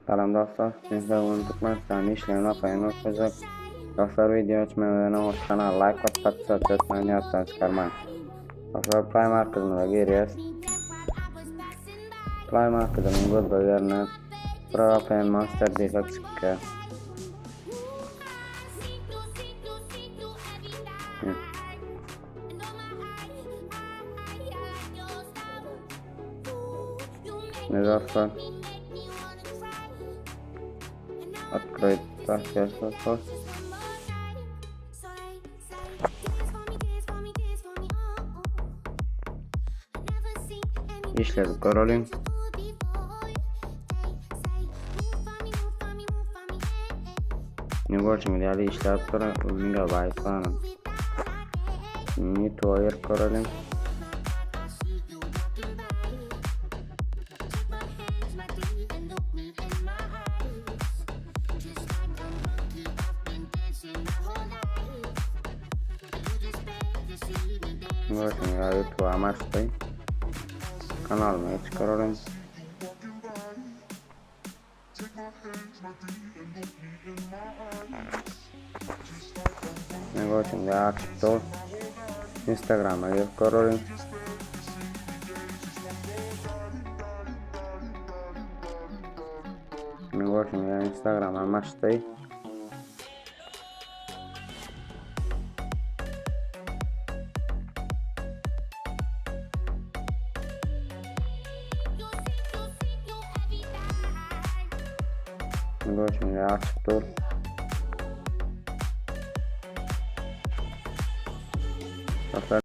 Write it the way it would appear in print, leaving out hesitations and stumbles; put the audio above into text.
Salam dostlar, men size bugün Türkmenistanda işleýän okaýan görkezjek. Dostlar wideo geçmezden öň kanala like basyp podpisatsa etmegini ýatdan çykarmaň. Dostlar Play Marketimize girýäs. Play Marketiniň gözleg ýerine Pro Monster diýsek çykýar. Ne dostlar? Upgrade basýas dostlar. Işledip göreliň. Ne görşüňiz ýaly işläp dur. Megabayt sany. Indi toýur göreliň. Görşüňiz ýaly YouTube'am açdy. Kanalyma geçip göreliň. Ne görşüňiz ýaly açyp dur. Instagram'a girip göreliň. Ne görşüňiz ýaly Instagram'am açdy. Görşüňiz ýaly açyp dur. Dostlar.